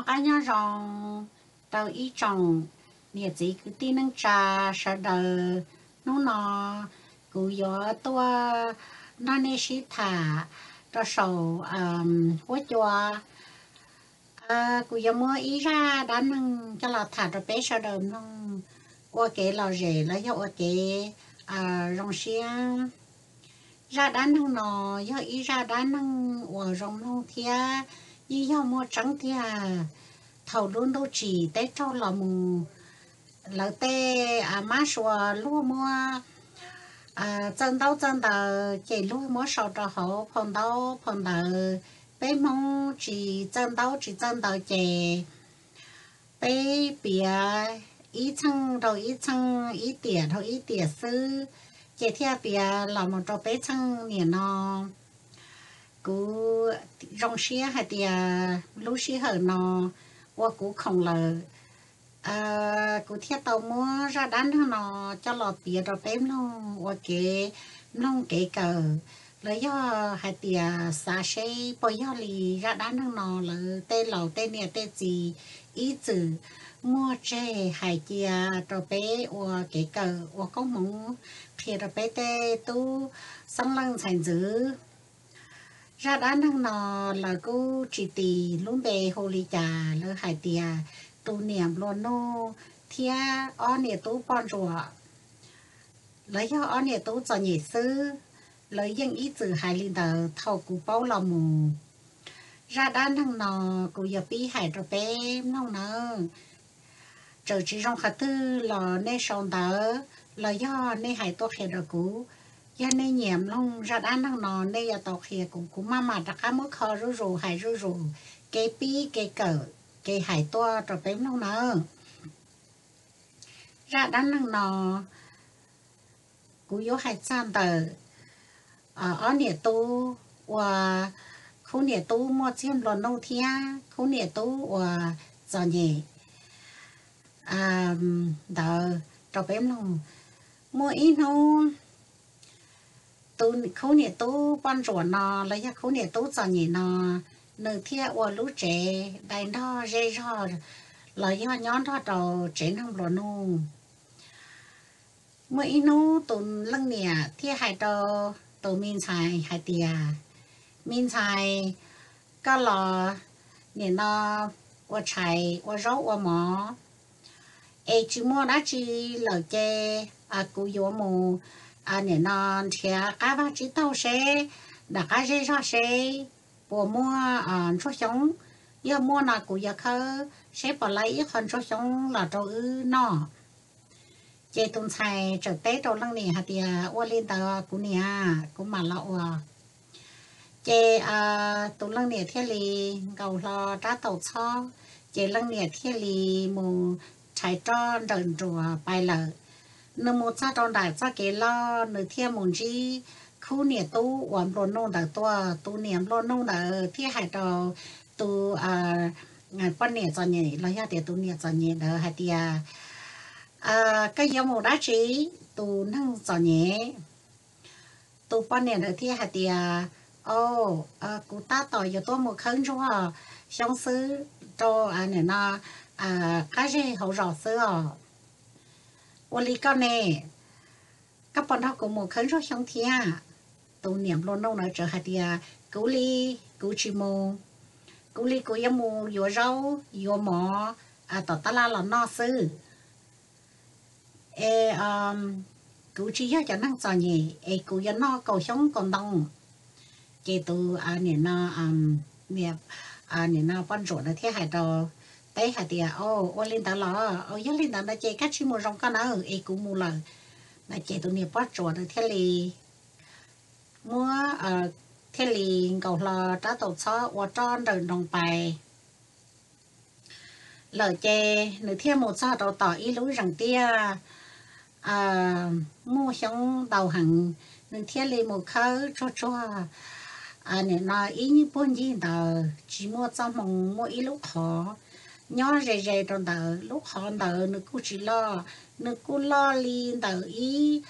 Qab nyob zoo rau ib tsoom niam txiv kwv tij neej tsa sawv daws. Hnub no kuv yuav tuaj nrog nej sib tham rau saum huab cua. Kuv yuav muab ib zaj dab neeg coj los tham rau peb sawv daws mloog ua kev lom zem los yog ua kev zoo siab. Zaj dab neeg no yog ib zaj dab neeg uas zoo mloog thiab yeej yog muaj tseeb tiag. Thaum lub ntuj tsim teb raug los mus, lawv tej mab sua luag muab txawj ntaub txawj ntawv ces luag muab sau rau hauv phau ntaub phau ntawv. Peb Hmoob tsis txawj ntaub tsis txawj ntawv ces peb piav ib txheej dhau ib txheej, ib tiam dhau ib tiam xwb, ces thiaj piav los mus rau peb txheej niam no. Kuv zoo siab hais tias lub sij hawm no ua kuv khoom lawm, kuv thiaj tau muab zaj dab neeg no coj los piav rau peb mloog ua kev mloog kev kawm, los yog hais tias xav seb puas yog li zaj dab neeg no lawv tej laus tej niam tej txiv ib txwm muaj tseg hais cia rau peb ua kev kawm ua koob hmoov qhia rau peb tej tub xeeb leej ntxhais ntxwv. Zaj dab neeg no lawv kuj tsis tis lub npe hu li cas, lawv hais tias tus niam nplua nuj thiab ob niam tub poj ntsuam, lawv yog ob niam tub txom nyem xwb. Lawv yeej ib txwm hais li ntawd thaum kuv paub los mus. Zaj dab neeg no kuv yuav pib hais rau peb mloog nawb. Txawm tsis zoo qhov twg los nej sau ntawv los yog nej hais tuaj qhia rau kuv. Yog nej nyiam mloog zaj dab neeg no nej yuav tau qhia kuv, kuv maj mam rov qab muab kho zuj zus hais zuj zus kev pib kev kawm kev hais tuaj rau peb mloog nawb. Zaj dab neeg no kuv yuav hais txog ntawm ob niam tub uas khub niam tub muaj txiag nplua nuj thiab khub niam tub uas txom nyem ntawd rau peb mloog. Muaj ib hnub tus khub niam tub poj ntsuam no los yog khub niam tub txom nyem no, nws thiaj ua lub tsev dai nrog zej zog los yog nyob nrog rau tsev neeg nplua nuj. Muaj ib hnub tus leej niam thiaj hais rau tus me ntxhais hais tias, me ntxhais, koj los nim no ua tshais ua zaub ua mov es tsis muaj dab tsi lawm ces kuv yuav mus nim no nrhiav qab vaj tsib taug seb nram qab zej zog seb puas muaj ntsuag xyoob. Yog muaj no kuv yuav khawb seb puas laib ib qho ntsuag xyoob los rau wb noj. Ces tus ntxhais txawm teb rau leej niam hais tias, ua li ntawd kuv niam, kuv mam los ua. Ces tus leej niam thiaj li nkaus hlo rab taus txhob, ces leej niam thiaj li mus rhais roj nrawm nruas pais lawm. Nws mus txog rau nram txoj kev loj, nws thiaj mus ntsib khub niam tub uas nplua nuj ntawd tuaj. Tus niam nplua nuj ntawd thiaj hais rau tus poj niam txom nyem los yog tias tus niam txom nyem ntawd hais tias, koj yuav mus dab tsi, tus neeg txom nyem? Tus poj niam ntawd thiaj hais tias, o, kuv tab tom yuav tuaj mus khawb ntsuag xyoob xwb rau nim no qab zej hauv zos xwb os. Ua li koj ne, koj puas nrog kuv mus khawb ntsuag xyoob thiab? Tus niam nplua nuj ntawd txawm hais tias, kuv li, kuv tsis mus. Kuv li kuv yuav mus yuav zaub yuav mov tom tab laj los noj xwb. Es kuv tsis yog cov neeg txom nyem es kuv yuav noj kaus xyoob kaus ntoo. Ces tus nim no, nim no poj ntsuam ntawd thiaj hais rau, teb hais tias, o, ua li ntawd los, o, yog li ntawd ntawd ces koj tsis mus zoo koj nawb, es kuv mus lawm. No ces tus niam poj ntsuam ntawd thiaj li muab, thiaj li nkaus hlo rab taus txhob ua roj nrawm nroos pais lawm. Ces nws thiaj mus txog rau tom ib lub zees tiaj muaj xyoob ntau heev, nws thiaj li mus khawb tsuag tsuag. Nim no ib nyuag puag ncig ntawd tsis muaj txoj hmoo, muaj ib lub qhov nyob ze ze rau ntawd. Lub qhov ntawd nws kuj tsis loj, nws kuj loj li ntawm ib,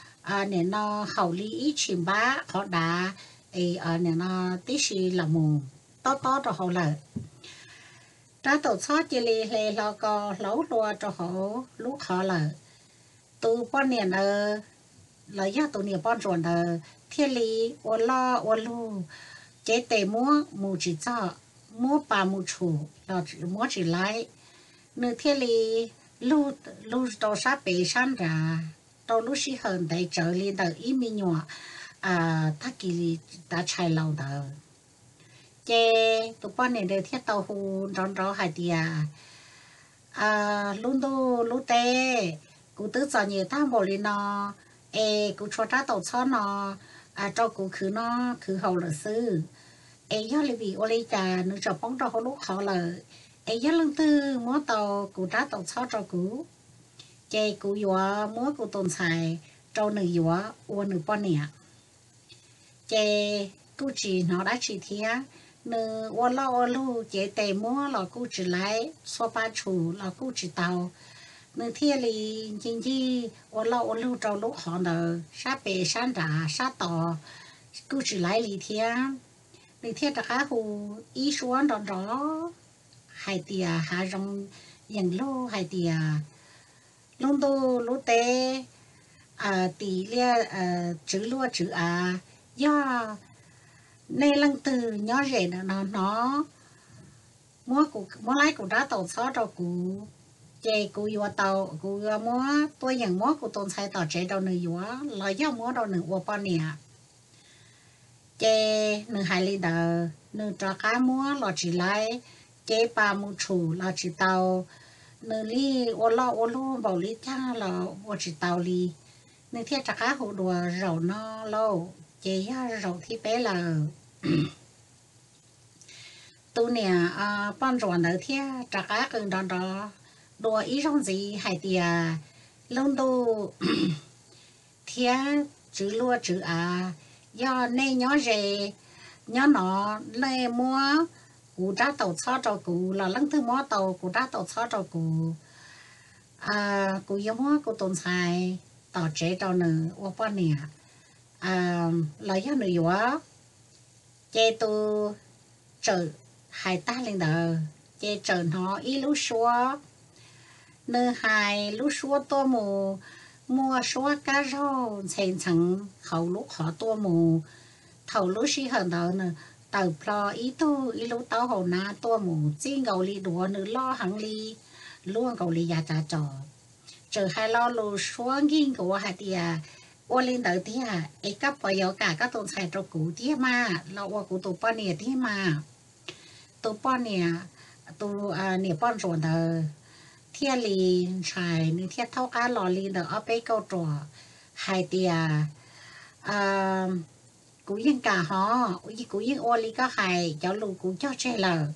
nim no haum li ib tshim npab qhov dav, es nim no tib si los mus tob tob rau hauv lawm. Rab taum txhob cia li hle hlo ko hlaub hlua rau hauv lub qhov lawm. Tus poj niam ntawd los yog tus niam poj ntsuam ntawd thiaj li ua loj ua lug, cev tes muab mus tsis txog, muab pas mus tshum los muab tsis laib. Nws thiaj li lug, lug rau sab pem sab nrad rau lub sij hawm ntev tsawv li ntawm ib me nyuam tag kis tav tshais laus ntawd. Ces tus poj niam ntawd thiaj tau hu nrov nrov hais tias, Lub ntuj lub teb, kuv twb txom nyem tag npaum li no, es kuv tshuav rab taum txhob no rau kuv khwv noj khwv haus lawm xwb. Es yog li vim ua li cas nws tseem poob rau hauv lub qhov lawm? Es yog leej twg muab tau kuv rab taum txhob rau kuv, ces kuv yuav muab kuv tus ntxhais rau nws yuav ua nws poj niam. Ces kuj tsis hnov dab tsi thiab, nws ua loj ua lug cev tes muab los kuj tsis laib, txhua pa tshum los kuj tsis tau. Nws thiaj li ncig ncig ua loj ua lug rau lub qhov ntawd sab pem sab nrad sab tod, kuj tsis laib li thiab. Nws thiaj rov qab hu ib suab nrov nrov hais tias, hav zoov yees lug hais tias, Lub ntuj lub teb, tim liaj, tswv luaj tswv av, yog nej leej twg nyob ze ntawm no hnov, muab laib kuv rab taum txhob rau kuv, ces kuv yuav tau, kuv yuav muab tuaj yeem muab kuv tus ntxhais tom tsev rau nws yuav los yog muab rau nws ua poj niam. Ces nws hais li ntawd, nws rov qab muab los tsis laib, cev pas mus tshum los tsis tau, nws li ua loj ua lug npaum li cas los ua tsis tau li. Nws thiaj rov qab hu dua zaum no lauj, ces yog zaum thib peb lawm. Tus niam poj ntsuam ntawd thiaj rov qab qw nrov nrov dua ib zaug ntxiv hais tias, Lub ntuj thiab tswv luaj tswv av, yog nej nyob ze, nyob no, nej muab kuv rab taum txhob rau kuv los leej twg muab tau kuv rab taum txhob rau kuv, kuv yuav muab kuv tus ntxhais tom tsev rau nws ua poj niam los yog nws yuav. Ces tus tsawm hais tag li ntawd, ces tsawm hnov ib lub suab. Nws hais lub suab tuaj mus, muaj suab kab zaug ntxhe ntxheev hauv lub qhov tuaj mus. Thaum lub sij hawm ntawd nws tawm plho ib tug ib lub taub hau nab tuaj mus txij nkaus li duav, nws loj heev li, luaj nkaus li yav cav cos. Tsawm hais lo lus suab nkig nkuav hais tias, Ua li ntawd tiag es koj puas yuav kam koj tus ntxhais rau kuv tiag mas los ua kuv tus poj niam tiag mas? Tus poj niam, tus niam poj ntsuam ntawd thiaj li ntshai, nws thiaj thaub qab los li ntawm ob peb kauj ruam hais tias, Kuv yeej kam hov, kuv yeej ua li koj hais, cov lus kuv cog tseg lawm.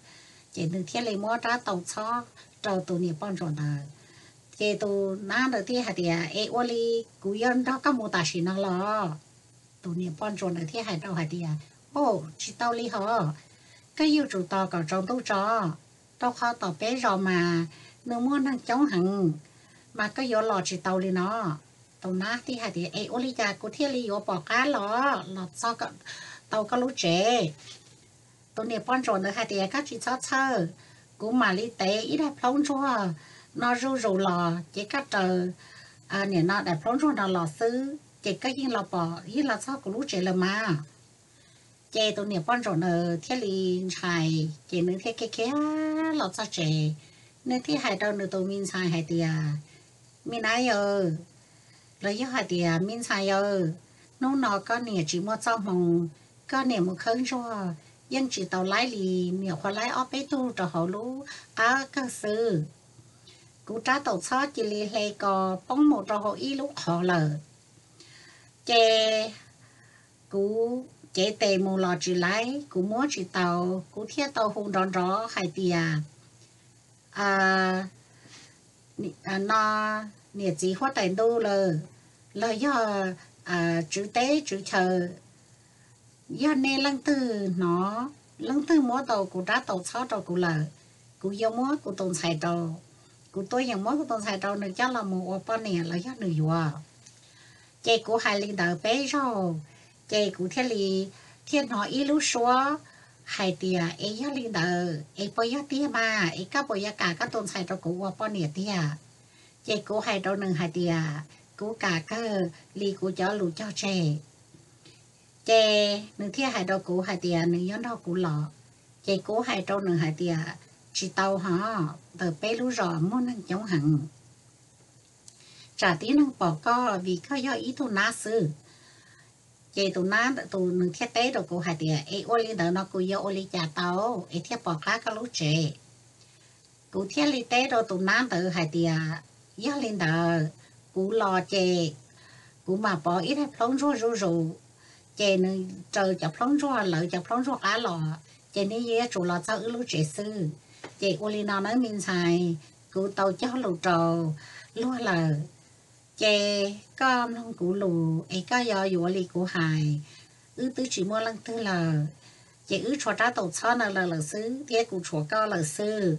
Ces nws thiaj li muab rab taus txhob rau tus niam poj ntsuam ntawd. Ces tus nab ntawd thiaj hais tias, Es ua li kuv yuav nrog koj mus tam sim no los? Tus niam poj ntsuam ntawd thiaj hais rau hais tias, Au, tsis tau li hos, koj yuav tsum tos kom tsaus ntuj tso, rau qhov tom peb zos mas nws muaj neeg coob heev, mas koj yuav los tsis tau li no. Tus nab thiaj hais tias, Es ua li cas kuv thiaj li yuav pom qab los, los tau koj lub tsev? Tus niam poj ntsuam ntawd hais tias, Koj tsis txhob txhawj, kuv mam li tev ib daim plaub ntsuag no zuj zus los ces koj raws nim no daim plaub ntsuag no los xwb ces koj yeej los pom, yeej los txog kuv lub tsev lawm mas. Ces tus niam poj ntsuam ntawd thiaj li ntshai, ces nws thiaj khiav khiav los txog tsev. Nws thiaj hais rau nws tus me ntxhais hais tias, Me nab yawg, los yog hais tias, Me ntxhais yawg, hnub no koj niam tsis muaj txoj hmoo, koj niam mus khawb ntsuag yeej tsis tau laib li, niam qhuav laib ob peb tug rau hauv lub qab kawg xwb. Kuv rab taus txhob cia li hle ko poob mus rau hauv ib lub qhov lawm. Ces kuv cev tes mus los tsis laib, kuv muab tsis tau, kuv thiaj tau hu nrov nrov hais tias, no, niam txiv huab tais ntuj lawm, los yog tswv teb tswv chaw, yog nej leej twg hnov, leej twg muab tau kuv rab taus txhob rau kuv lawm, kuv yuav muab kuv tus ntxhais rau, kuv tuaj yeem muab kuv tus ntxhais rau nws coj los mus ua poj niam los yog nws yuav. Ces kuv hais li ntawd peb zaug, ces kuv thiaj li, thiaj hnov ib lub suab hais tias, Es yog li ntawd es puas yog tiag mas, es koj puas yuav kam koj tus ntxhais rau kuv ua poj niam tiag? Ces kuv hais rau nws hais tias, Kuv kam kawg li kuv cov lus cog tseg. Ces nws thiaj hais rau kuv hais tias nws yuav nrog kuv los. Ces kuv hais rau nws hais tias, Tsis tau hos, ntawm peb lub zos muaj neeg coob heev, tsam tib neeg pom koj vim koj yog ib tug nab xwb. Ces tus nab ntawd nws thiaj teb rau kuv hais tias, Es ua li ntawd no kuv yuav ua li cas tau es thiaj pom qab koj lub tsev? Kuv thiaj li teb rau tus nab ntawd hais tias, Yog li ntawd, kuv los ces kuv mam pov ib daim plhaub ntsuag zuj zus, ces nws raws cov plhaub ntsuag, lawv cov plhaub ntsuag qab los, ces nws yuav tsum los txog wb lub tsev xwb. Ces ua li no nawb me ntxhais, kuv tau cog lus rau luag lawm, ces koj mloog kuv lus es koj yuav yuav li kuv hais. Wb twb tsis muaj leej twg lawm, ces wb tshuav rab taus txhob ntawd lawm lawm xwb thiab kuv tshuav koj lawm xwb.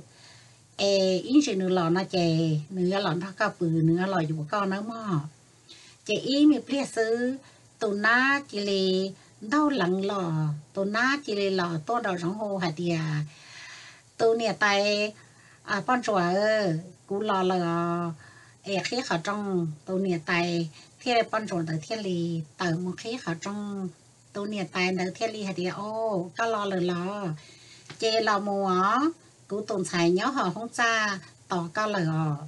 Es ib ntsis nws los no ces nws yuav los nrog koj pw, nws yuav los yuav koj nawb mog. Ces ib me pliag xwb, tus nab cia li ntaug lees los, tus nab cia li los tuaj nraum zoov hu hais tias, Tus niam tais poj ntsuam, kuv los lawm os, es qhib qhov rooj. Tus niam tais thiab poj ntsuam ntawd thiaj li tawm mus qhib qhov rooj. Tus niam tais ntawd thiaj li hais tias, O, koj los lawm los? Ces los mus os, kuv tus ntxhais nyob hauv hoob txaj tos koj lawm os.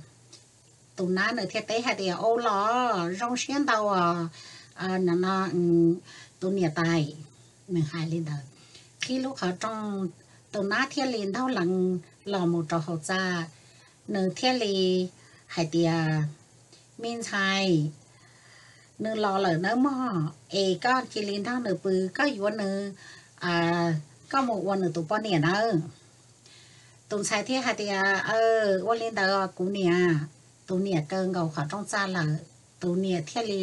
Tus nab nws thiaj teb hais tias, O los, zoo siab ntau os, tus niam tais. Nws hais li ntawd, qhib lub qhov rooj, tus nab thiaj li ntaug lees los mus rau hauv txaj. Nws thiaj li hais tias, Me ntxhais, nws los lawm nawb mog, es koj cia li nrog nws pw, koj yuav nws, koj mus ua nws tus poj niam nawb. Tus ntxhais thiaj hais tias, Ua li ntawd kuv niam. Tus niam kaw nkaus qhov rooj txaj lawm, tus niam thiaj li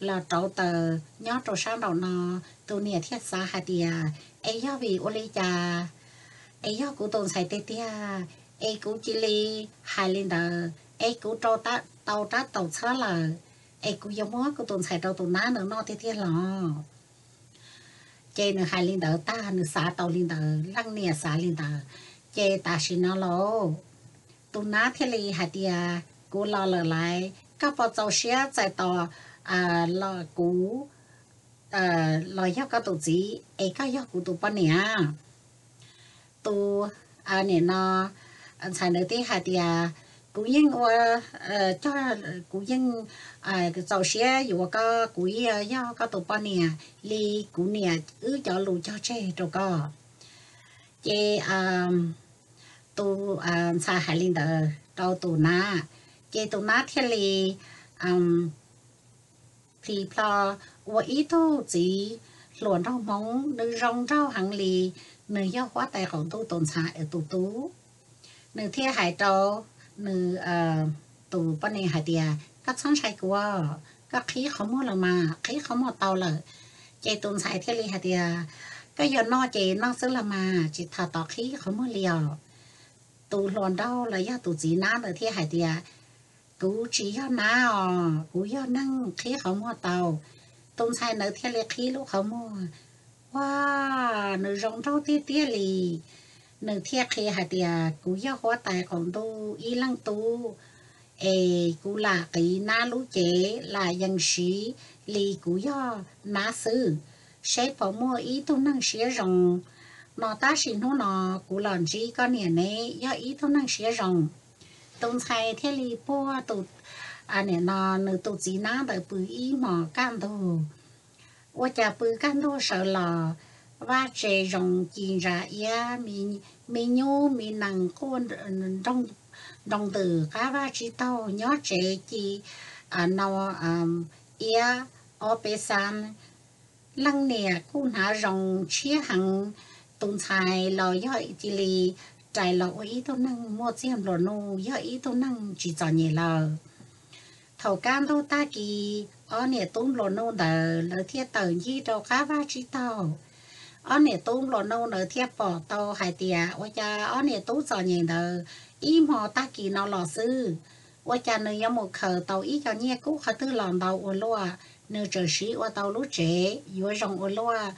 los rauv taws nyob rau sab nraum no. Tus niam thiaj xav hais tias, Es yog vim ua li cas, es yog kuv tus ntxhais tiag tiag, es kuv cia li hais li ntawd, es kuv rau tau rab taus txhob lawm, es kuv yuav muab kuv tus ntxhais rau tus nab nws noj tiag tiag los? Ces nws hais li ntawd tag, nws xav tau li ntawd, leej niam xav li ntawd. Ces tam sim no los tus nab thiaj li hais tias, Kuv los lawm laiv, koj puas txaus siab txais tos kuv los yog koj tus txiv, es koj yog kuv tus poj niam? Tus niam no ntxhais ntawd thiaj hais tias, Kuv yeej ua, kuv yeej txaus siab yuav koj, kuv yog koj tus poj niam li kuv niam wb cov lus cog tseg rau koj. Ces tus ntxhais hais li ntawd rau tus nab, ces tus nab thiaj li plhis plho ua ib tug txiv hluas nraug Hmoob, nws zoo nraug heev li, nws yog huab tais qaum ntuj tus ntxhais tus tub. Nws thiaj hais rau nws tus poj niam hais tias, Koj txhob ntshai kuv, koj qhib qhov muag los mas, qhib qhov muag tau lawm. Ces tus ntxhais thiaj li hais tias, Koj yuav noj ces noj xwb los mas, tsis tas tos qhib qhov muag li os. Tus hluas nraug los yog tus txiv nab ntawd thiaj hais tias, Kuv tsis yog nab os, kuv yog neeg qhib qhov muag tau. Tus ntxhais ntawd thiaj li qhib lub qhov muag, ua, nws zoo nraug tiag tiag li. Nws thiaj qhia hais tias, Kuv yog huab tais qaum ntuj ib leej tub, es kuv lam qiv nab lub cev, lam yees siv li kuv yog nab xwb, seb puas muaj ib tug neeg siab zoo. No tab sis hnub no kuv los ntsib koj niam neb yog ib tug neeg siab zoo. Tus ntxhais thiaj li puag tus, nim no nws tus txiv nab ntawd pw ib hmos kaj ntug. Ua cas pw kaj ntug sawv los, vaj tse zoo ci ntsa iab, me nyuj me nees quaj nroo ntws qab vaj tsib taug, nyob tsev ci no iab ob peb xab. Leej niam kuj hnav zoo tshiab heev, tus ntxhais los yog cia li rais los ua ib tug neeg muaj txiag nplua nuj, yog ib tug neeg tsis txom nyem lawm. Thaum kaj ntug tag kis, ob niam tub nplua nuj ntawd lawv thiaj tawm ncig rau qab vaj tsib taug. Ob niam tub nplua nuj ntawd thiaj pom tau hais tias ua cas ob niam tub txom nyem ntawd ib hmo tag kis no los xwb, ua cas nws yuav mus khaws tau ib co nyiaj kub qhov twg los ntau ua luaj, nws tseem siv ua tau lub tsev yuav zoo ua luaj.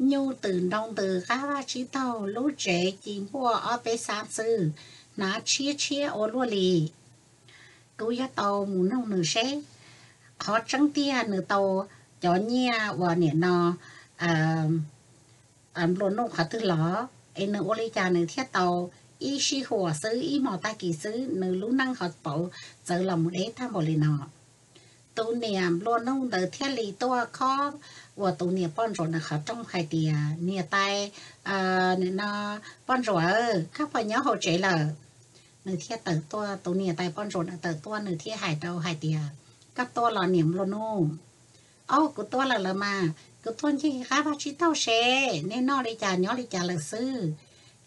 nyuj twm nroo ntws qab vaj tsib taug, lub tsev ci npuaj ob peb xab xwb, hnav tshiab tshiab ua luaj li. Kuv yuav tau mus noog nws seb qhov tseeb tiag nws tau cov nyiaj uas nim no nplua nuj qhov twg los, es nws ua li cas nws thiaj tau ib sij huam xwb, ib hmos tag kis xwb, nws lub neej ho pauv txawv los mus deb tag npaum li no. Tus niam nplua nuj ntawd thiaj li tuaj khob uas tus niam poj ntsuam ntawd qhov rooj hais tias, Niam tais, nim no poj ntsuam, koj puas nyob hauv tsev lawm? Nws thiaj tawm tuaj, tus niam tais poj ntsuam ntawd tawm tuaj, nws thiaj hais rau hais tias, Koj tuaj los niam nplua nuj? Au, kuv tuaj lawm los mas, kuv tuaj ncig qab vaj tsib taug seb nej noj li cas nyob li cas lawm xwb.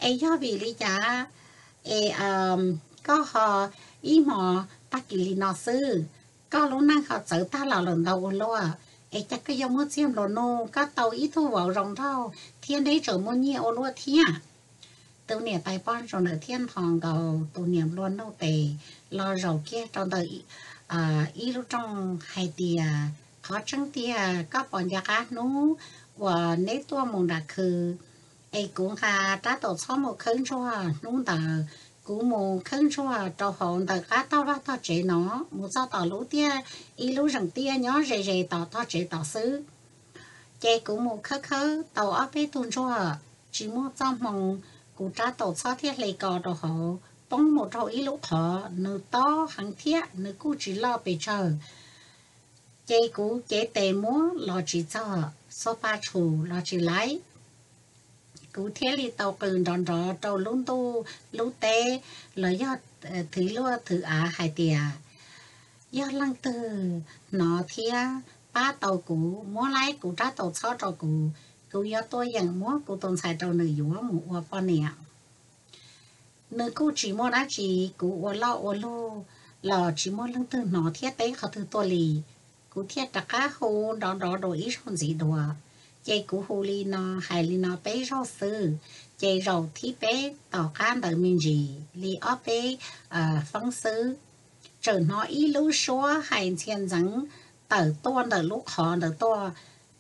Es yog vim li cas es koj ho ib hmos tag kis li no xwb, koj lub neej ho txawv tag los lawm ntau ua luaj, es cas koj yuav muaj txiag nplua nuj, koj tau ib tug vauv zoo nraug thiab neb tseem muaj nyiaj ua luaj thiab. Tus niam tais poj ntsuam ntawd thiaj nthos nkaus tus niam nplua nuj tes los zaum kiag rau ntawm ib lub rooj hais tias, Qhov tseeb tiag koj puas nco qab hnub uas neb tuaj mus nram khw es kuv nqa rab taus txhob mus khawb ntsuag? Hnub ntawd kuv mus khawb ntsuag rau hauv ntawm qab tog vaj tog tsev no, mus txog tom lub tiaj, ib lub zeem tiaj nyob ze ze tom tog tsev tom xwb. Ces kuv mus khawb khawb tau ob peb tug ntsuag, tsis muaj txoj hmoo, kuv rab taus txhob thiaj hle ko rau hauv poob mus rau ib lub qhov, nws tob heev thiab nws kuj tsis loj pes tsawg. Ces kuv cev tes muab los tsis txog, xua pa tshum los tsis laib. Kuv thiaj li tau qw nrov nrov rau lub ntuj lub teb los yog thwv luaj thwv av hais tias, Yog leej twg hnov thiab pab tau kuv, muab laib kuv rab taus txhob rau kuv, kuv yuav tuaj yeem muab kuv tus ntxhais rau nws yuav mus ua poj niam. Nws kuj tsis muaj dab tsi, kuv ua loj ua lug los tsis muaj leej twg hnov thiab teb qhov twg tuaj li. Kuv thiaj rov qab hu nrov nrov rau ib zaug ntxiv dua. Ces kuv hu li no hais li no peb zaug xwb, ces zaum thib peb tom qab ntawd me ntsis li ob peb feeb xwb, txawm hnov ib lub suab hais ntxhia ntxeev tawm tuaj ntawm lub qhov ntawd tuaj,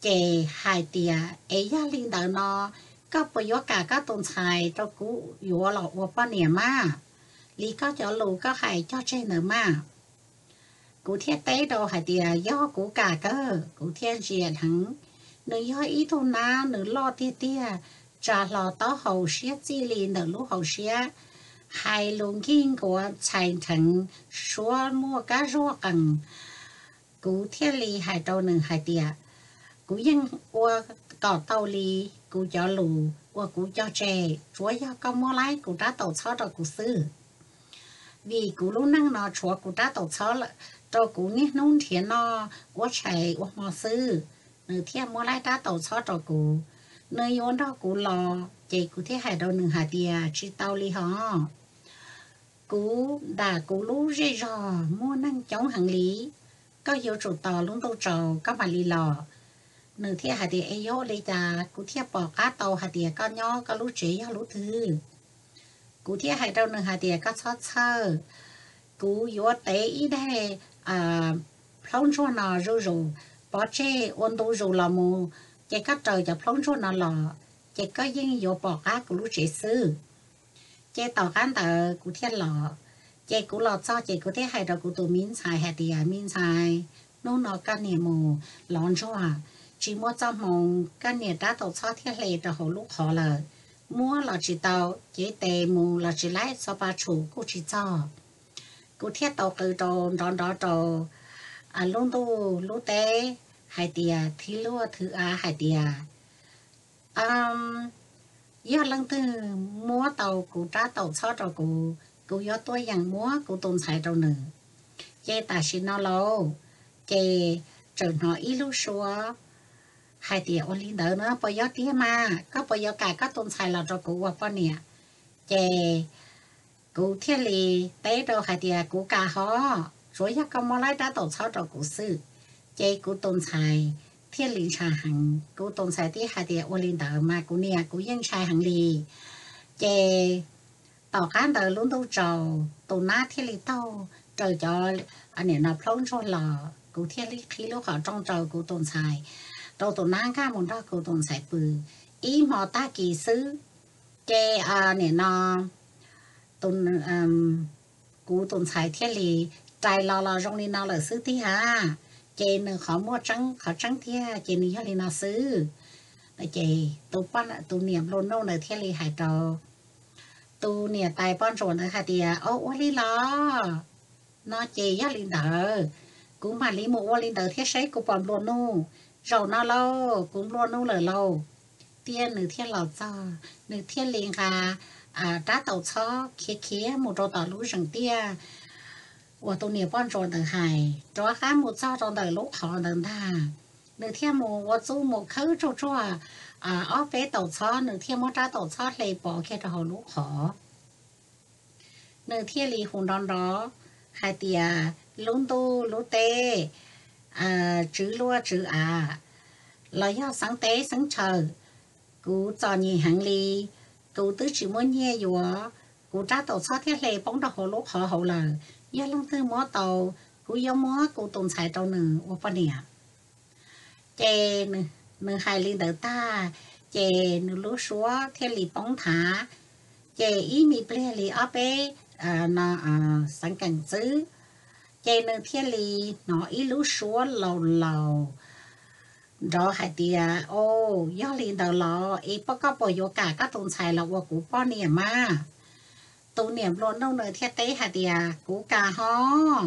ces hais tias, Es yog li ntawd no, koj puas yuav kam koj tus ntxhais rau kuv yuav los ua poj niam mas, li koj cov lus koj hais cog tseg ntawd mas? Kuv thiaj teb rau hais tias, Yog kuv kam kawg. Kuv thiaj ntsia dheev, nws yog ib tug nab, nws loj tiag tiag, tsa hlo taub hau siab txij li ntawm lub hauv siab, hais lus nkig nkuav ntxhais nrheev, suab muaj kab zuag qees. Kuv thiaj li hais rau nws hais tias, Kuv yeej ua kom tau li kuv cov lus uas kuv cog tseg, tsuav yog koj muab laib kuv rab taus txhob rau kuv xwb. Vim kuv lub neej no tshuav kuv rab taus txhob rau kuv niaj hnub nrhiav noj ua tshais ua hmo xwb. Nws thiaj muab laib rab taus txhob rau kuv. Nws yuav nrog kuv los, ces kuv thiaj hais rau nws hais tias, Tsis tau li hos, kuv nram kuv lub zej zog muaj neeg coob heev li, koj yuav tsum tos lub ntuj tsaus koj mam li los. Nws thiaj hais tias, Es yuav ua li cas kuv thiaj pom qab tau hais tias koj nyob koj lub tsev yog lub twg? Kuv thiaj hais rau nws hais tias, Koj txhob txhawj, kuv yuav tev ib daig plhaub ntsuag no zuj zus, pov tseg ua ntu zus los mus, ces koj raws cov plhaub ntsuag no los, ces koj yeej yuav pom qab kuv lub tsev xwb. Ces tom qab ntawd kuv thiaj los. Ces kuv los txog ces kuv thiaj hais rau kuv tus me ntxhais hais tias, Me ntxhais, hnub no koj niam mus lov ntsuag, tsis muaj txoj hmoo, koj niam rab taus txhob thiaj hle rau hauv lub qhov lawm. Muab los tsis tau, cev tes mus los tsis laib, xov pa tshum kuj tsis txog. Kuv thiaj tau qw rau nrov nrov rau lub ntuj lub teb hais tias, thwv luaj thwv av hais tias, Yog leej twg muab tau kuv rab taus txhob rau kuv, kuv yuav tuaj yeem muab kuv tus ntxhais rau nws. Ces tam sim no lauj, ces txawm hnov ib lub suab hais tias, Ua li ntawd no puas yog tiag mas? Koj puas yuav kam koj tus ntxhais los rau kuv ua poj niam? Ces kuv thiaj li teb rau hais tias, Kuv kam hos, tsuav yog koj muab laib rab taus txhob rau kuv xwb. Ces kuv tus ntxhais thiaj li ntshai heev. Kuv tus ntxhais thiaj hais tias, Ua li ntawd mas kuv niam, kuv yeej ntshai heev li. Ces tom qab ntawd lub ntuj tsaus, tus nab thiaj li taug raws cov niam no plhaub ntsuag los, kuv thiaj li qhib lub qhov rooj rau kuv tus ntxhais, rau tus nab nkag mus nrog kuv tus ntxhais pw. ib hmo tag kis xwb, ces nim no kuv tus ntxhais thiaj li rais los los zoo li no lawm xwb tiag. Ces nws qhov muaj tseeb, qhov tseeb tiag ces nws yog li no xwb. Ces tus niam nplua nuj ntawd thiaj li hais rau tus niam tais poj ntsuam ntawd hais tias, O, ua li los? No ces yog li ntawd, kuv mam li mus ua li ntawd thiab seb kuv puas nplua nuj. Zaum no lauj, kuv nplua nuj lawm lauj. Thiab nws thiaj los txog, nws thiaj li nqa rab taus txhob khiav khiav mus rau tom lub zeem tiaj uas tus niam poj ntsuam ntawd hais, rov qab mus txog rau ntawm lub qhov ntawd ntag. Nws thiaj mus ua txuj mus khawb tsuag tsuag ob peb taus txhob, nws thiaj muab rab taus txhob hle pov kiag rau hauv lub qhov. Nws thiaj li hu nrov nrov hais tias, Lub ntuj lub teb, tswv luaj tswv av, los yog xeeb teb xeeb chaw, kuv txom nyem heev li. Kuv twb tsis muaj nyiaj yuav, kuv rab taus txhob thiab hle poob rau hauv lub qhov hauv lawm. Yog leej twg muab tau, kuv yuav muab kuv tus ntxhais rau nws ua poj niam. Ces nws hais li ntawd tag, ces nws lub suab thiaj li poob nthav, ces ib me pliag li ob peb no xeev keem xwb, ces nws thiaj li hnov ib lub suab laus laus nrov hais tias, O, yog li ntawd los es koj puas yuav kam koj tus ntxhais los ua kuv poj niam mas? Tus niam nplua nuj nws thiaj teb hais tias, Kuv kam hov,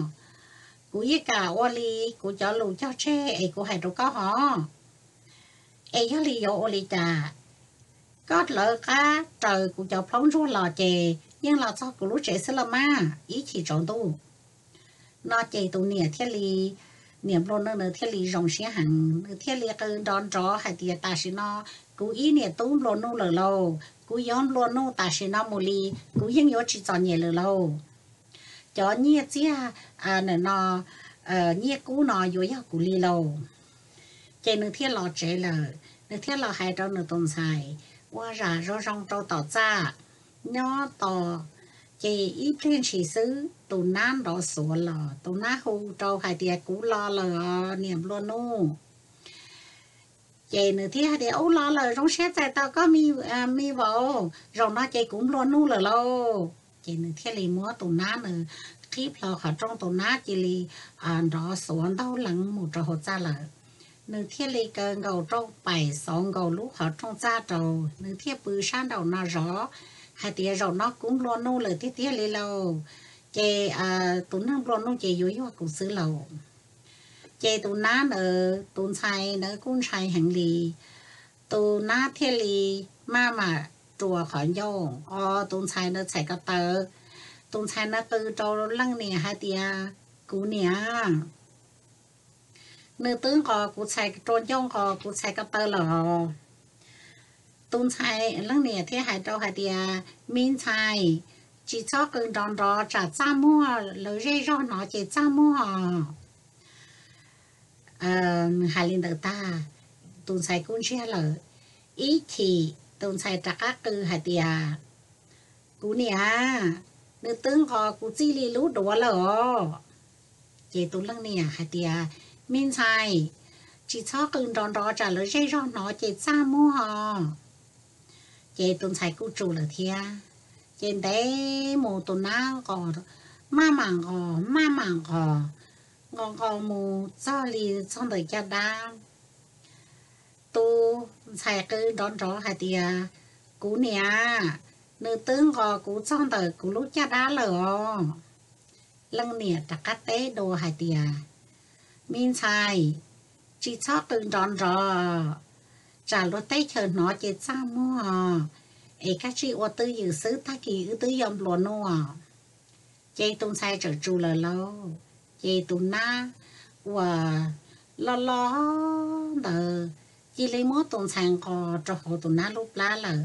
kuv yeej kam ua li kuv cov lus cog tseg es kuv hais rau koj hov. Es yog li yuav ua li cas? Koj lawv qab raws kuv cov plaub ntsuag los ces yeej los txog kuv lub tsev xwb los mas, ib chim tsaus ntuj. No ces tus niam thiaj li, niam nplua nuj nws thiaj li zoo siab heev, nws thiaj li qw nrov nrov hais tias, Tam sim no kuv ib niam tub nplua nuj lawm lauj, kuv yuav nplua nuj tam sim no mus li, kuv yeej yuav tsis txom nyem lawm lauj. Cov nyiaj txiag no, nyiaj kub no yuav yog kuv li lauj. Ces nws thiaj los tsev lawm, nws thiaj los hais rau nws tus ntxhais ua zam zoo zoo rau tom txaj nyob tos. Ces ib pliag ntshis xwb tus nab nrov xuav los, tus nab hu rau hais tias, Kuv los lawm os niam nplua nuj. Ces nws thiaj hais tias, Ub, los lawm, zoo siab txais tos koj me vauv, zaum no ces kuv nplua nuj lawm lauj. Ces nws thiaj li muab tus nab nws qhib plho qhov rooj, tus nab cia li nrov xuav ntaug lees mus rau hauv txaj lawm. Nws thiaj li kaw nkaus rooj pais xauv nkaus lub qhov rooj txaj rau, nws thiaj pw sab nraum no zov hais tias, Zaum no kuv nplua nuj lawm tiag tiag li lauj. Ces tus neeg nplua nuj ces yuav yog kuv xwb lauj. Ces tus nab ntawd tus ntxhais ntawd kuj ntshai heev li. Tus nab thiaj li maj mam rua qhov ncauj, o, tus ntxhais ntawd txhais ko taw. Tus ntxhais ntawd qw rau leej niam hais tias, Kuv niam, nws twb nqos kuv txhais rua ncauj, nqos kuv txhais ko taw lawm. Tus ntxhais, leej niam thiaj hais rau hais tias, Me ntxhais, tsis txhob qw nrov nrov tsam txaj muag, lawv zej zog hnov ces txaj muag. Nws hais li ntawd tag, tus ntxhais kuj ntsiag lawm. Ib chim tus ntxhais rov qab qw hais tias, Kuv niam, nws twb nqos kuv txij li lub duav lawm os. Ces tus leej niam hais tias, Me ntxhais, tsis txhob qw nrov nrov tsam lawv zej zog hnov ces txaj muag os. Ces tus ntxhais kuj tsum lawm thiab. Ces ntev mus tus nab nqos, maj mam nqos, maj mam nqos, nqos nqos mus txog li txog ntawm caj dab. Tus ntxhais qw nrov nrov hais tias, Kuv niam, nws twb nqos kuv txog ntawm kuv lub caj dab lawm os. Leej niam rov qab teb dua hais tias, Me ntxhais, tsis txhob qw nrov nrov, tsam luag teb chaws hnov ces txaj muag, es koj cia li ua twj ywm xwb, tag kis wb twb yuav nplua nuj. Ces tus ntxhais txawm tsum lawm lauj. Ces tus nab uas loj loj ntawd cia li muab tus ntxhais nqos rau hauv tus nab lub plab lawm.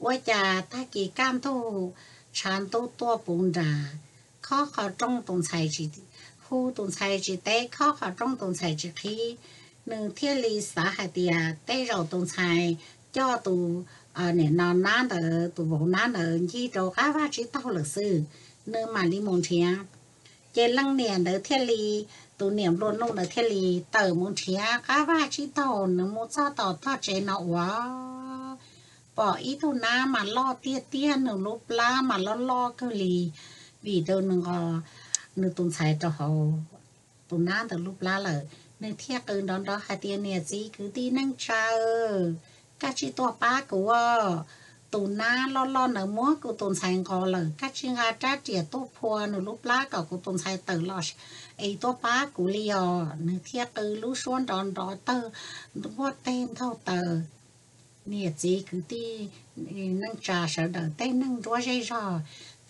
Ua cas tag kis kaj ntug tshav ntuj tuaj puv nras, khob qhov rooj tus ntxhais tsis, hu tus ntxhais tsis teb, khob qhov rooj tus ntxhais tsis qhib. Nws thiaj li xav hais tias tej zaum tus ntxhais coj tus, nim no nab ntawd, tus vauv nab ntawd ncig rau qab vaj tsib taug lawm xwb, nws mam li mus nrhiav. Ces leej niam ntawd thiaj li, tus niam nplua nuj ntawd thiaj li tawm mus nrhiav qab vaj tsib taug, nws mus txog tom tog tsev no uas pom ib tug nab mas loj tiag tiag, nws lub plab mas loj loj kawg li, vim rau nws nqos nws tus ntxhais rau hauv tus nab ntawd lub plab lawm. Nws thiaj qw nrov nrov hais tias, Niam txiv kwv tij neej tsa, koj cia li tuaj pab kuv os. Tus nab loj loj ntawd muab kuv tus ntxhais nqos lawm, koj cia li nqa rab riam tuaj phua nws lub plab kom kuv tus ntxhais tawm los es tuaj pab kuv li os. Nws thiaj qw lub suab nrov nrov tawg npuaj teg ntaug taws. Niam txiv kwv tij neej tsa sawv daws tej neeg nruab zej zog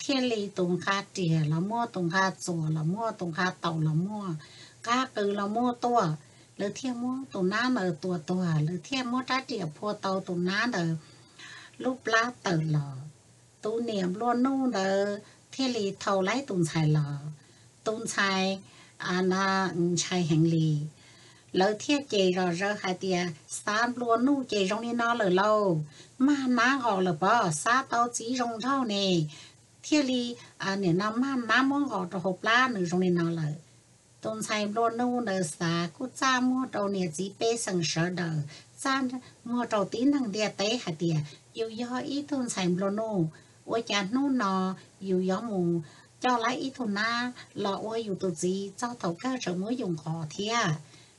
thiaj li tus nqa riam los muaj, tus nqa txuas los muaj, tus nqa taus los muaj, nqa qws los muaj tuaj. Lawv thiaj muab tus nab ntawd tua tuag, lawv thiaj muab rab riam phua tau tus nab ntawd lub plab tawm los. Tus niam nplua nuj ntawd thiaj li thau tau tus ntxhais los. Tus ntxhais ntshai heev li. Lawv thiaj cem zom zaws hais tias, Xav nplua nuj ces zoo li no lawm lauj, mag nab nqos lawm pob, xav tau txiv zoo nraug ne, thiaj li nim no mag nab muab nqos rau hauv plab nws zoo li no lawm. Tus ntxhais nplua nuj ntawd xav kuj txaj muag rau niam txiv pej xeem sawv daws, txaj muag rau tib neeg ntiaj teb hais tias, Yus yog ib tug ntxhais nplua nuj, ua cas hnub no yus yuav mus coj tau ib tug nab los ua yus tus txiv, txog thaum kawg tseem muab yus nqos thiab.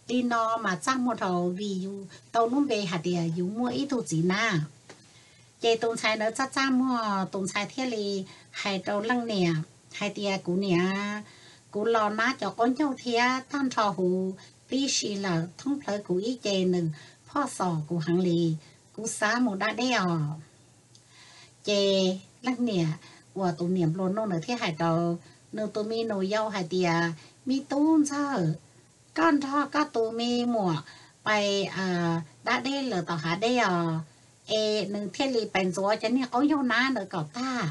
Li no mas txaj muag dhau, vim yus tau lub npe hais tias yus muaj ib tug txiv nab. Ces tus ntxhais ntawd txaj txaj muag, tus ntxhais thiaj li hais rau leej niam hais tias, Kuv niam, kuv los nab cov qaub ncaug thiab tag nrho huv tib si lawm, thoob plawg kuv ib ce nws phoj xom kuv heev li, kuv xav mus da dej os. Ces leej niam uas tus niam nplua nuj ntawd thiaj hais rau nws tus me nus yau hais tias, Me tub ntxawg, koj nrog koj tus me muam pais da dej lawm tom hav dej os. Es nws thiaj li pais ntxuav cov niag qaub ncaug nab ntawd kom tag.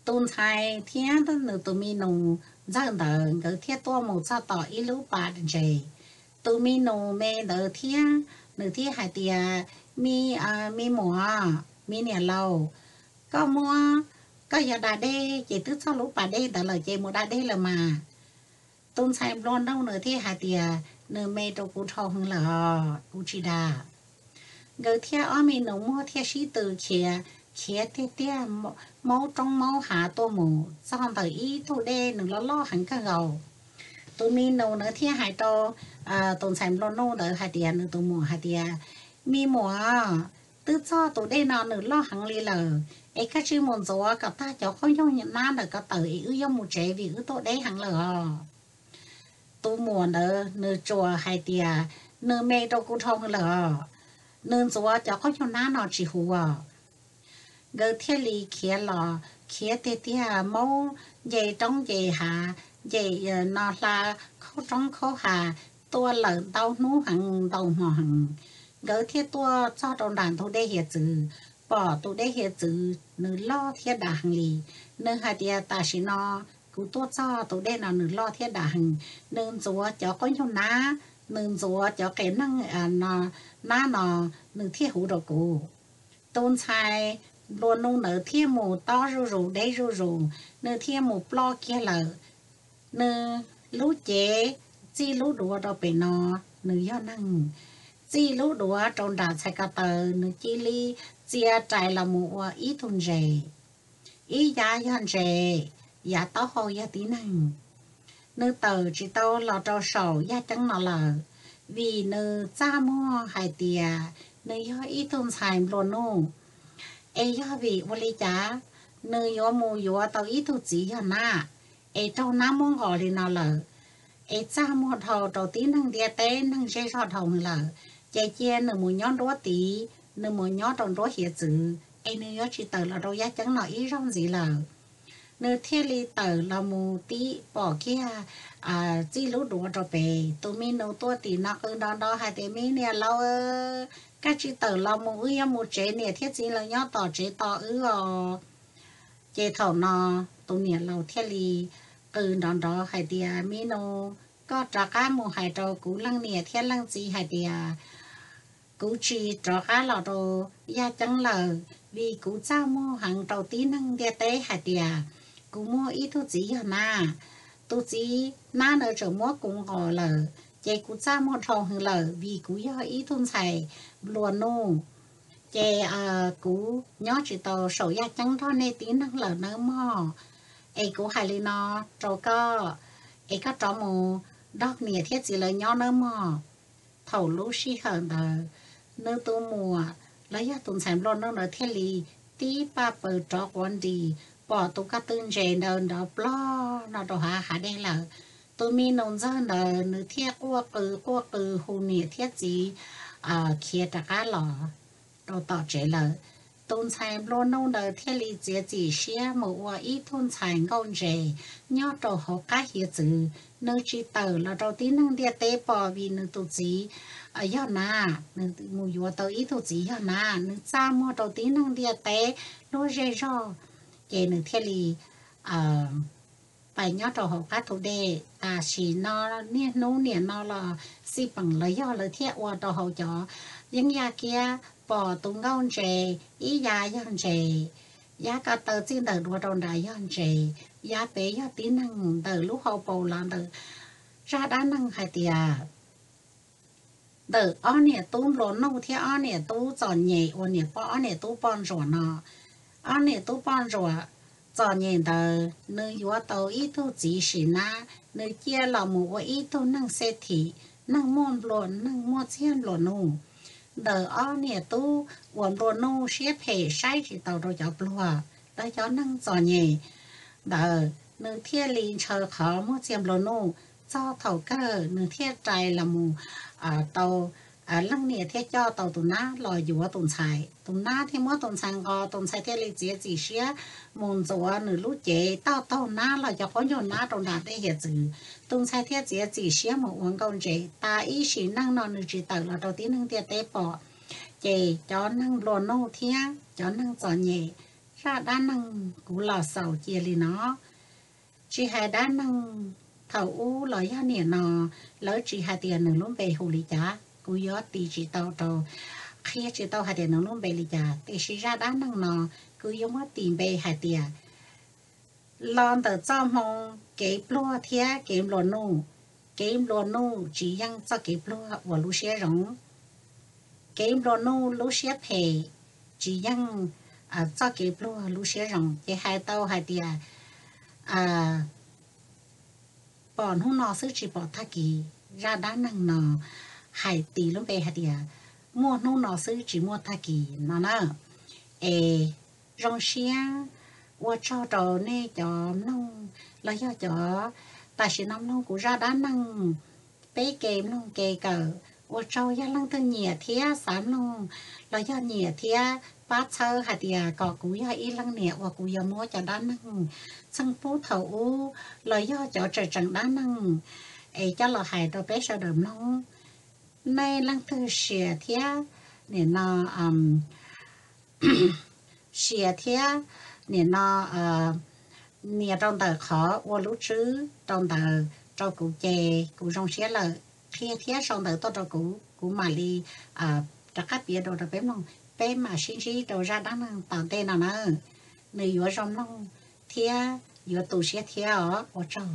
Tus ntxhais thiab nws tus me nus ntxawg ntawd nkawd thiaj tuaj mus txog tom ib lub pas ntses. Tus me nus me ntawd thiab nws thiaj hais tias, Me, me muam, me niam laus, koj muab, koj yog da dej ces twb txog lub pas dej ntawd lawm ces mus da dej lawm mas. Tus ntxhais nplua nuj nws thiaj hais tias, Nws me rau kuv dhau heev lawm os, kuv tsis da. Nkawd thiaj ob me nus muag thiaj sib tw khiav, khiav tiag tiag, maub roob maub hav tuaj mus txog ntawm ib tug dej nws loj loj heev kawg nkaus. Tus me nus nws thiaj hais rau tus ntxhais nplua nuj ntawd hais tias, nws tus muam hais tias, Me muam, twb txog tus dej no nws loj heev li lawm, es koj cia li mus ntxuav kom tag cov qaub ncaug nab ntawm ko tawm es wb yuav mus tsev vim wb tuaj deb heev lawm os. Tus muam ntawd nws tsuas hais tias, Nws me rau kuv dhau heev lawm os, nws ntxuav cov qaub ncaug nab no tsis huv os. Nkawd thiaj li khiav los khiav tiag tiag, maub nce roob nce hav, nce no hla khaub roob khaub hav, tuaj lawm ntau hnub heev ntau hmo heev. Nkawd thiaj tuaj txog rau nram ntug dej hiav txwv, pom tus dej hiav txwv nws loj thiab dav heev li. Nws hais tias, Tam sim no kuv tuaj txog tus dej no nws loj thiab dav heev, nws ntxuav cov qaub ncaug nab, nws ntxuav cov qe neeg nab no, nws thiaj huv rau kuv. Tus ntxhais nplua nuj ntawd thiaj mus tob zuj zus deb zuj zus, nws thiaj mus ploj kiag lawm. Nws lub cev txij lub duav rau pem no nws yog neeg, txij lub duav rau nram txhais ko taw nws cia li txia rais los mus ua ib tug ntses. Ib yav yog ntses, yav taub hau yog tib neeg. Nws tawm tsis tau los rau saum yaj ceeb no lawm, vim nws txaj muag hais tias nws yog ib tug ntxhais nplua nuj. Es yog vim ua li cas nws yuav mus yuav tau ib tug txiv yog nab, es raug nab muab nqos li no lawm, es txaj muag dhau rau tib neeg ntiaj teb neeg zej zog dhau lawm, ces cia nws mus nyob nruab tid, nws mus nyob rau nruab hiav txwv, es nws yuav tsis tawm los rau yaj ceeb no ib zaug ntxiv lawm. Nws thiaj li tawm los mus tib pom kiag txij lub duav rau pem, tus me nus tuaj tim no qw nrov nrov hais tias, Me niam laus, koj tsis tawm los mus, wb yuav mus tsev, niam thiab txiv lawv nyob tom tsev tos wb os. Ces thaum no tus niam laus thiaj li qw nrov nrov hais tias, Me nus, koj rov qab mus hais rau kuv leej niam thiab leej txiv hais tias, kuv tsis rov qab los rau yaj ceeb lawm, vim kuv txaj muag heev rau tib neeg ntiaj teb hais tias kuv muaj ib tug txiv yog nab. Tus txiv nab ntawd tseem muab kuv nqos lawm, ces kuv txaj muag dhau heev lawm vim kuv yog ib tug ntxhais nplua nuj. Ces kuv nyob tsis tau saum yaj ceeb nrog nej tib neeg lawm nawb mog. Es kuv hais li no rau koj, es koj rov mus nrog niam thiab txiv lawv nyob nawb mog. Thaum lub sij hawm ntawd, nws tus muam los yog tus ntxhais nplua nuj ntawd thiaj li tib paj paws rov quav nris, pom tus ko tw ntses ntawd nrov plog no rau hav hav dej lawm. Tus me nus ntxawg ntawd nws thiaj quaj qw quaj qw hu niam thiab txiv khiav rov qab los rau tom tsev lawm. Tus ntxhais nplua nuj ntawd thiaj li txiav txim siab mus ua ib tug ntxhais nkauj ntses nyob rau hauv qab hiav txwv. Nws tsis tawm los rau tib neeg ntiaj teb pom vim nws tus txiv yog nab, nws mus yuav tau ib tug txiv yog nab, nws txaj muag rau tib neeg ntiaj teb luag zej zog, ces nws thiaj li pais nyob rau hauv qab thu dej. Tam sim no niaj hnub niam no los xij peem los yog lawv thiaj ua rau hauv cov yeeb yaj kiab pom tus nkauj ntses ib yav yog ntses, yav ko taw txij ntawm duav rau nram yog ntses, yav pem yog tib neeg ntawm lub hauv paus los ntawm zaj dab neeg hais tias ntawm ob niam tub nplua nuj thiab ob niam tub txom nyem uas niam poj ob niam tub poj ntsuam no. Ob niam tub poj ntsuam txom nyem ntawd nws yuav tau ib tug txiv sim nab, nws cia los mus ua ib tug neeg xej thim, neeg muaj nplua, neeg muaj txiag nplua nuj. Ntawm ob niam tub uas nplua nuj siab phem saib tsis taus rau cov pluag, lawv cov neeg txom nyem ntawd nws thiaj li ntshaw qhov muaj txiag nplua nuj. Txog thaum kawg nws thiaj rais los mus tau leej niam thiaj coj tau tus nab los yuav tus ntxhais. Tus nab thiaj muab tus ntxhais nqos, tus ntxhais thiaj li txiav txim siab mus ntxuav nws lub cev toj taug nab los cov qaub ncaug nab rau nram tej hiav txwv. Tus ntxhais thiaj txiav txim siab mus ua nkauj ntses, tas ib sim neej no nws tsis tawm los rau tib neeg ntiaj teb pom. Ces cov neeg nplua nuj thiab cov neeg txom nyem, zaj dab neeg kuv los xaus cia li no. Tsis hais dab neeg thaum ub los yog niam no, lawv tsis hais tias nws lub npe hu li cas, kuv yuav tis tsis tau rau, qhia tsis tau hais tias nws lub npe li cas, tiam sis zaj dab neeg no kuv yuav muab tis npe hais tias los ntawm txoj hmoo kev pluag thiab kev nplua nuj. Kev nplua nuj tsis yeej txoj kev pluag uas lub siab zoo, kev nplua nuj lub siab phem tsis yeej txoj kev pluag lub siab zoo. Ces hais tau hais tias pom hnub no xwb tsis pom tag kis. Zaj dab neeg no hais tis lub npe hais tias muaj hnub no xwb tsis muaj tag kis no na. Es zoo siab ua tsaug rau nej cov mloog los yog cov tam sim no mloog kuv zaj dab neeg peb ke mloog ke kawm. Ua tsaug yog leej twg nyiam thiab xav mloog los yog nyiam thiab pab txhawb hais tias kom kuv yog ib leej niam uas kuv yuav muab cov dab neeg txheej pub thaum ub los yog cov tseem tseem dab neeg es coj los hais rau peb sawv daws mloog. Nej leej twg sia thiab nim no sia thiab nim no nias rau ntawm qhov ua lub tswb rau ntawd rau kuv ces kuv zoo siab lawm. Qhia thiab sau ntawv tuaj rau kuv, kuv mam li rov qab piav dua rau peb mloog. Peb mam sib ntsib rau zaj dab neeg tom ntej no na. Nws yuav zoo mloog thiab yuav tu siab thiab os. Ua tsaug.